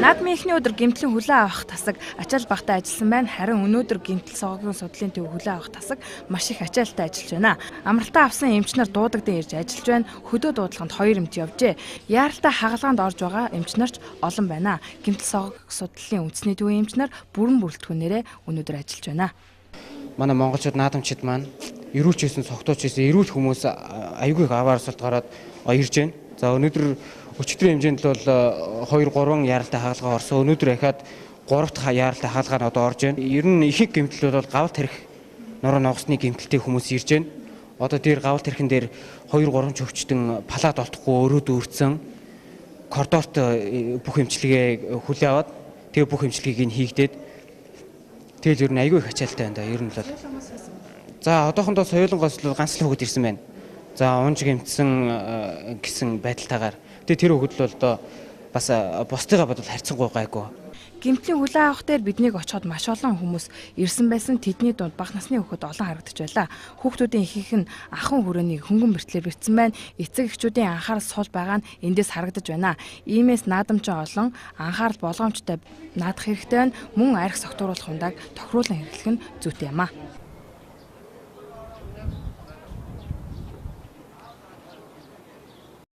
Наадмын эхний өдөр гэмтлийн хүлээн авах тасаг ачаал багтаа ажилласан байна. Харин өнөөдөр гэмтэл согогийн судлалын төв хүлээн авах тасаг маш их ачаалтай ажиллаж байна. Амралтаа авсан эмч нар дуудагдан ирж ажиллаж байна. Хөдөө дуудлаганд 2 эмч явжээ. Яаралтай хагалгаанд орж байгаа эмч нар ч олон байна. Гэмтэл согог судлалын үндэсний төвийн эмч нар бүрэн бүрэлдэхүүнээрээ өнөөдөр ажиллаж байна. Манай монголчууд наадамчид маань эрүүлч хийсэн, согтууч хийсэн, эрүүл хүмүүс аюулгүй их аваар асуулт гараад ирж байна. За өнөөдөр өчигдрийн хэмжээнд л бол 2 3 яаралтай хагалгаа орсон. Өнөөдөр дахиад 3 дахь яаралтай хагалгаа нь одоо орж байна. Ер нь их гэмтэл бол гавл тарих нуруу ногсны гэмтэлтэй хүмүүс ирж байна. Одоо дээр гавл тархин дээр 2 3 чөвчтөн палаад олдохгүй өрөө дүүрсэн коридорт бүх эмчилгээ хүлээ аваад тэгээ бүх эмчилгээг нь хийгдээд тэгэл ер нь аюулгүй их ачаалтай байна да. Ер нь бол за одоохондоо соёлонгоос л ганц л хүүхэд ирсэн байна. За унж гэмтсэн гэсэн байдалтайгаар. Тэгээ тэр хүүхэд л бол одоо бас бусдыгаа бодвол харьцангуй гайгүй. Гэмтлийн хүлээн авах дээр биднийг очиход маш олон хүмүүс ирсэн байсан. Тэдний дунд бага насны хүүхэд олон харагдаж байлаа. Хүүхдүүдийн ихэнх нь ахын хүрээний хөнгөн бэртлээр бэртсэн байна. Эцэг эхчүүдийн анхаарал сул байгаа нь эндээс харагдаж байна. Иймээс наадамчин олон анхаарал болгоомжтой наадах хэрэгтэй байна. Мөн арх согтууруулах ундааг тохируулан хэрэглэх нь зүйтэй юм а.